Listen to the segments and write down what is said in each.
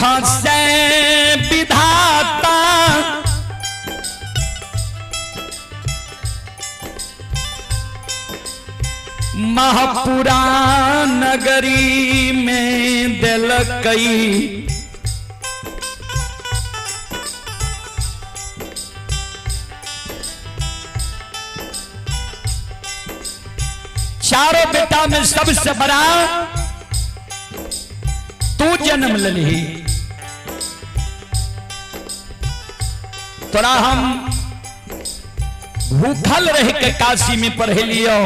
से विधाता महपुरा नगरी में दिलकई। चारों बेटा में सबसे बड़ा तू जन्म लली, तोरा हम भूखल रह के काशी में पढ़े लियो।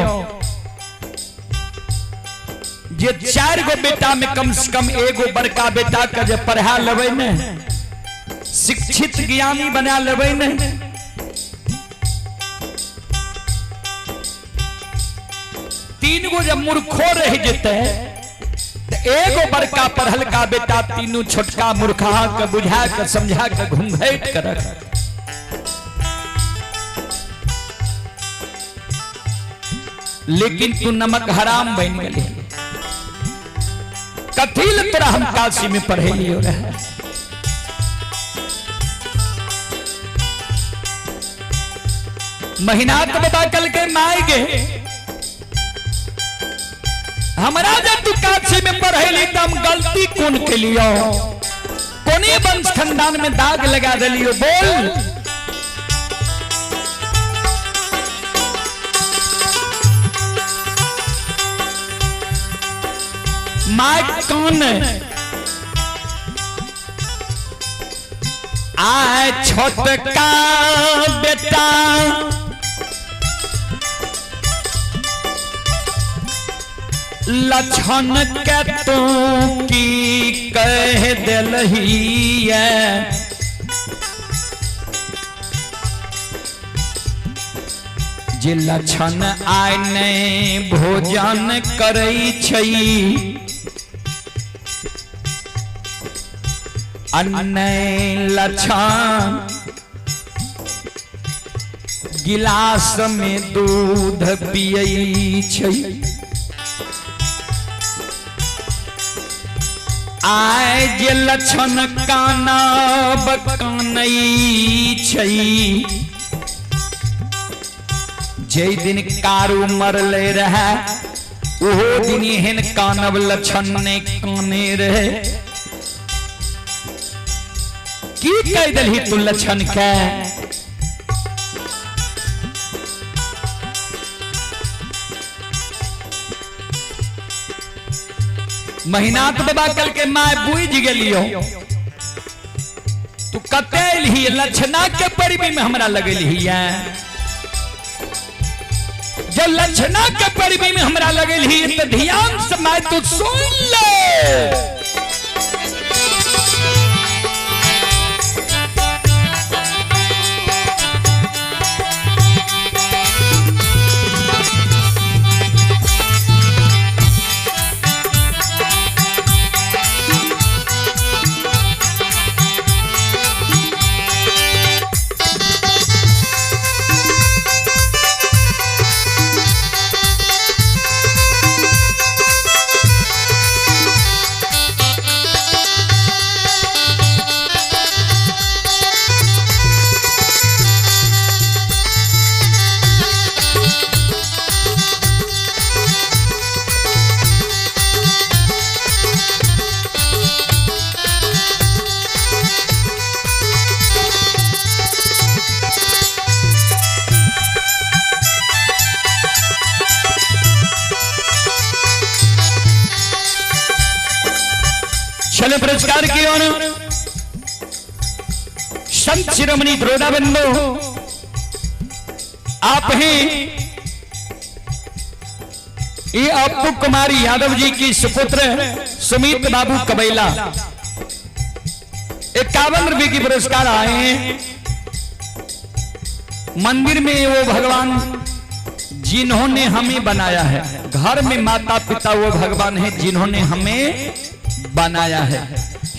जे 4 गो बेटा में कम से कम एगो बड़का बेटा के जे पढ़ा लेबै ने, शिक्षित ज्ञानी बना लेबै ने, 3 गो जब मूर्खो रह जेतै तो एगो बड़का पढ़लका बेटा तीनू छोटका मूर्खा के बुझा के समझा के घूंघट के रख। लेकिन तू नमक हराम बन गेली। कथी ले तोरा हम काशी में पढ़े लियो रहे? महीनात बाबा कल के माय गे हमरा जब तू काशी में पढ़ेली त हम गलती कोन के लियो, कोने वंश खानदान में दाग लगा दिलियो? बोल। My कौन आए छोटका बेटा लक्षण के तू की कह दिलही, जे लक्षण आय ने भोजन करै छै, अन्य लक्षण गिलास में दूध पियै छै। आय जे लक्षण कानब कानै छै, जे दिन कारू मरले रहे ओहो दिन एहन कानब लक्षण ने काने रहे। की कह दलही तू लक्षण के? महीनात बाबा कल के my बुझ गेलियो तू कते एलही, लक्षणा के परिवी में हमरा लगेलही। जब लक्षणा के परिवी में हमरा लगेलही तो ध्यान से my तू सुन ले। चले पुरस्कार की ओर संत शिरोमणि द्रोणा बंधु आप हैं ये अप्पू कुमारी यादव जी की सुपुत्र सुमित बाबू कबैला 51 रुपए की पुरस्कार आए हैं। मंदिर में वो भगवान जिन्होंने हमें बनाया है, घर में माता पिता वो भगवान है जिन्होंने हमें बनाया है।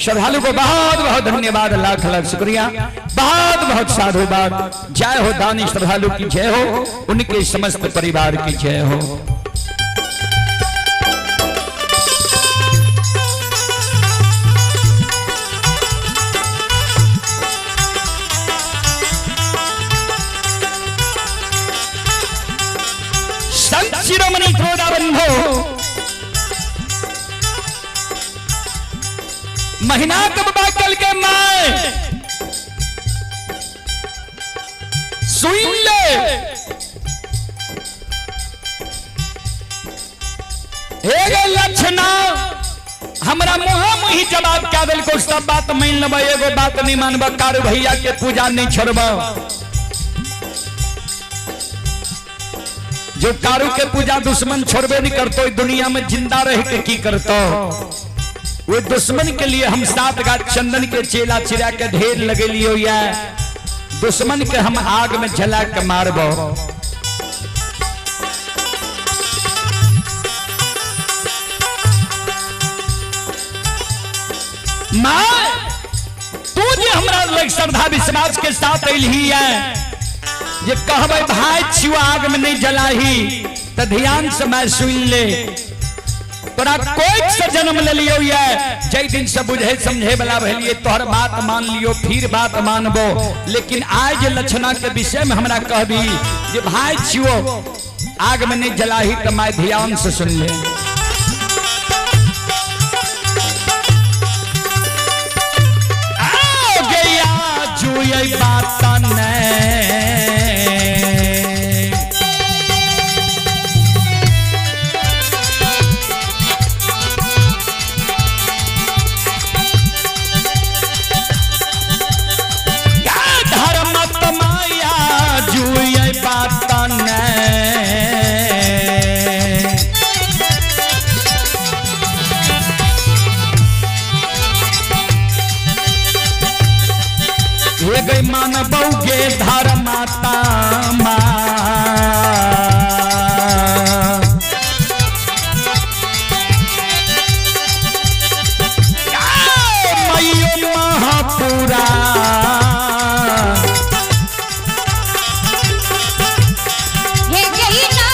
श्रद्धालु को बहुत बहुत धन्यवाद, लाख लाख शुक्रिया, बहुत बहुत साधुवाद। जय हो दानी श्रद्धालु की जय हो, उनके समस्त परिवार की जय हो। संत शिरोमणि त्रोदा बंधो महिनाथ बाबा कल के my सुन ले। एगो लक्षणा हमरा मुहा मुही जवाब क्या दिल को सब बात मान लेब, एगो बात नहीं मानब, कारू भैया के पूजा नहीं छोड़ब। जो कारू के पूजा दुश्मन छोड़बे नहीं करतो, दुनिया में जिंदा रह के की करतो? वो दुश्मन के लिए हम 7 गाछ चंदन के चेला चिरा के ढेर लगे लियो, या दुश्मन के हम आग में जला के मारबो। मां तू जे हमरा लग श्रद्धा विश्वास के साथ अइलही है, जे कहबै भाई छियो आग में नहीं जलाही, त ध्यान से मैं सुन ले। तोरा कोई से जन्म ले लियो ये, जै दिन से बुझे समझे वाला भेलिए तोहर बात मान लियो, फिर बात मानबो। लेकिन आज लक्षणा के विषय में हमरा कहबी जे भाई छियो आग में नहीं जलाही, त मैं ध्यान से सुन ले। बात धर्म तमाया जुए बात गई मानबौगे धर्माता माँ। मैयो महापुरा हे गईना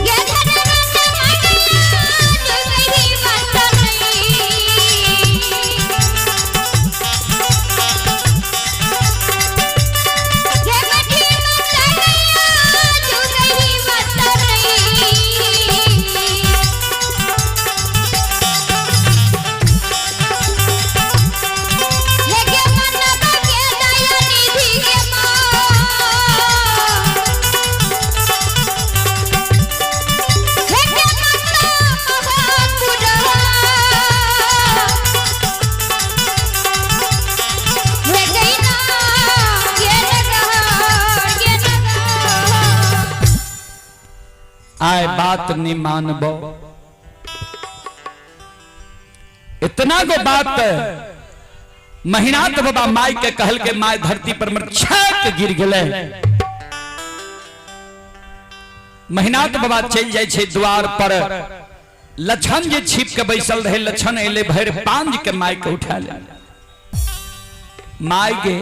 ये धर्म तमाया जो गई बात नहीं। ये मठी मतैया जो गई बात नहीं। हे गे मनवा के दया निधि गे माँ। हे गे माता महापुरा। हे गईना ये नगर ये नगर। आए बात नहीं मानबो, इतना गो बात महिनाथ बाबा माई के कहल के my धरती पर मर छक गिर गेले। महिनाथ बाबा चल जाय छै द्वार पर, लछन जे छिप के बैसल रहे, लछन एले भरि पांज के माई के उठा ले। माई गे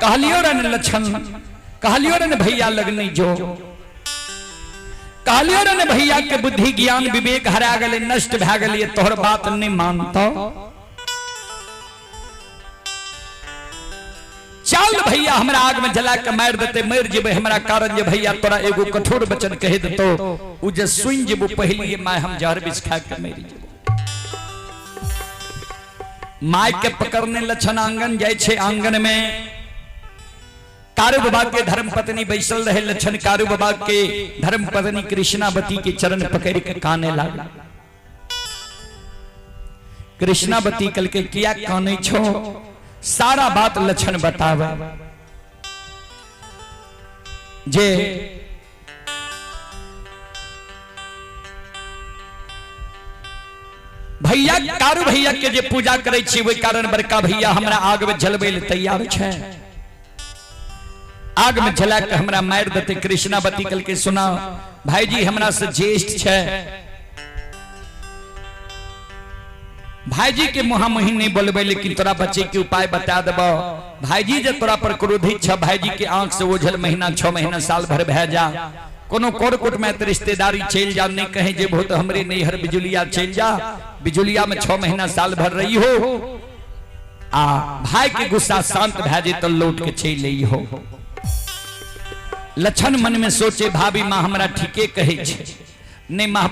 कहलियो रे ने लछन, कहलियो रे ने भैया लग नहीं जो, कहलियो रे ने भैया के बुद्धि ज्ञान विवेक हरा गेले, नष्ट भए गेलिए, तोहर बात नहीं मानतो। चल भैया हमरा आग में जला के मार देते, मर जेबे हमरा कारण जे भैया तोरा एगो कठोर वचन कह देतो, उ जे सुन जेबो पहलिए my हम जहर विष खा के मर जेबो। My के पकड़ने लछन आंगन जाय छै, आंगन में कारू बाबा के धर्म पत्नी बैसल रहे। लछन कारू बाबा के धर्म पत्नी कृष्णावती के चरण पकड़ के काने लागल। कृष्णावती कल के किया काने छो, सारा बात लछन बतावे जे भैया कारू भैया के जे पूजा करे छी ओहि कारण बड़का भैया हमरा आग में जलबै ले तैयार छै, आग में जला के हमरा मार देते। कृष्णावती कल के सुना भाईजी हमरा से ज्येष्ठ छै, भाईजी के मुहा मुही नहीं बोलबे, लेकिन तोरा बचे के उपाय बता देबो। भाईजी जे तोरा पर क्रोधित छ, भाईजी के आंख से ओझल महीना 6 महीना साल भर भए जा, कोनो कोरकुट में तऽ रिश्तेदारी चलि जा, नहीं कहे जेबहो तऽ हमरे नैहर बिजुलिया चलि जा, बिजुलिया में 6 महीना साल भर रही हो, आ भाई के गुस्सा शांत भए जेतौ लौट के चलि अइहो। लक्षण मन में सोचे भाभी माँ हमरा ठीके कहै छै, नहीं माँ।